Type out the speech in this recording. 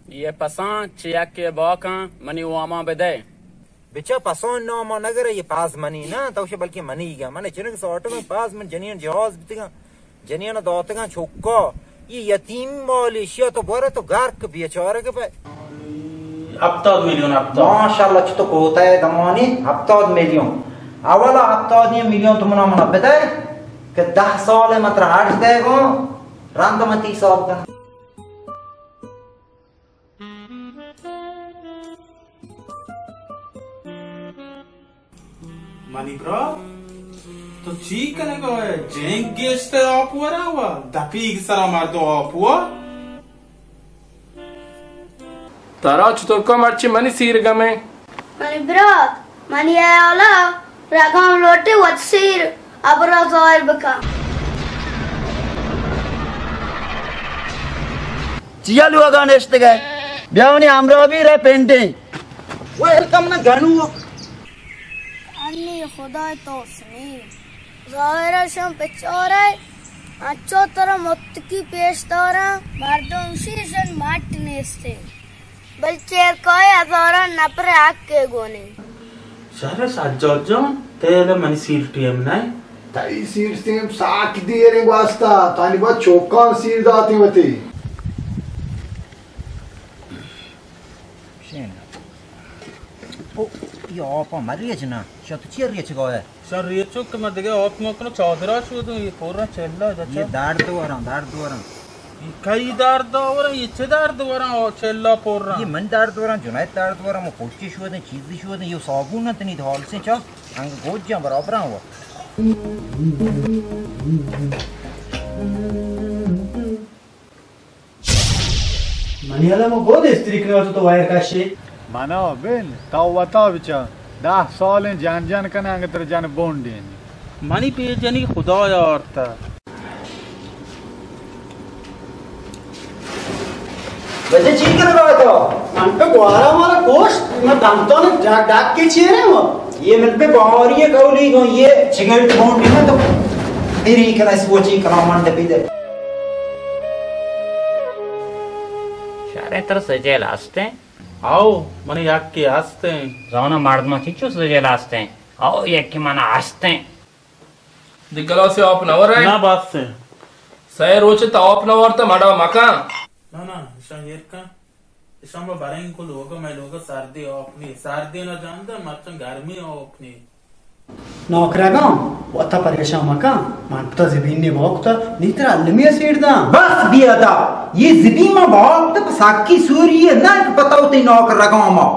یہ پساں چہ یکے باکاں منی واماں بدئے۔ بچا پساں نام نگرے، یہ پاز منی نا، تو شے بلکہ منی گا۔ من جنگ ساٹگاں پاز، من جنین جہاز بتگاں، جنین داتگاں چوکا۔ یہ یتیم مالی شیا تو بورے تو گرک بیچارے کے پہ۔ ہفتاد میلیون، ہفتاد۔ ماشاءاللہ، چہ تو کوتا ہے دمانی، ہفتاد میلیون۔ اولا ہفتاد میلیون تو منا منا بدئے کہ دہ سال متر حج دے گو، رند متی حساب کن۔ منی برا، تو چی کنگا ئے؟ جنگ گیشتر آپ ورا وا، دپیگ سرا مردم آپ وا۔ ترا چطور کو مرچی منی سیر گمیں؟ منی برات، منی ہیالا رگام لوٹے وت سیر ابرا ظاہر بکا۔ چیا لوگا نشتگے؟ بیا منی ہمراہ بی رے پینٹیں۔ ویلکم نہ گنو۔ انی خدای تو سنی۔ ظاہر شم پچارے، انچو ترا متکی پیش داراں، مردم شیشن مٹ نیستے۔ بل چیر کائے ہزاراں نپر حق کے گونے۔ شر سجاد جان، تیل منی سیر ٹیم نہ۔ تئی سیر ٹیم ساک دیریں واسطہ، تانی بعد چوکان سیر داتی وتی۔ شین۔ او، یہ آپا مریچ نا، شا تو چیر ریچ گایا؟ شر ریچو کہ من دگہ آپ نہ کنوں، چادرا شودوں، یہ پورا چلا دا یہ چا۔ درد وراں، درد وراں۔ یہ کئی درد وراں، یہ چہ درد وراں، او چلا پورا۔ یہ من درد وراں، جنید درد وراں، مو پوچی شودیں، چیزی شودیں، یہ صابون نہ تنی دھال سے چا، انگ گوج جاں برابراں ہوا۔ منی الم گود استری کنوت تو وائر کشی۔ منا بن، تو وتا بچا۔ دہ سالیں جان جان کناں، انگت تر جان بونڈین۔ منی پیجنی خدا یارتا۔ بچے چی کر رہا تو؟ من پہ گوارا مارا گوشت، میں دمتان ڈاک کے چیرے ہوں۔ یہ من پہ باوری ہے، کولی گو، یہ سگریٹ بونڈ نہ تو تیری کنا سوچی کنا من دپی دے۔ شارے تر سجے لاستے۔ آؤ، من یک کے ہستے۔ زانا مردم چچو سجے لاستے۔ آؤ، یک کے من ہستے۔ دی گلاسے آپ نہ ورے؟ نہ بس۔ سئے روچ تا آپ نہ ورتا مڑا مکان۔ نہ، نہ، اشان ہیر کن۔ اشان با بریں کو لوگ، میں لوگ سردی آپ نی، سردی نہ جاندا، مرچن گرمی آپ نی۔ نوکرگاں، وتا پریشان مکن، من پتا زبین نے باکتا، نی ترا المی سیر داں۔ بس بی ادا، یہ زبین ما باکتا، ساکی سوری ہے، نہ کہ پتا ہوتی نوکرگاں ما۔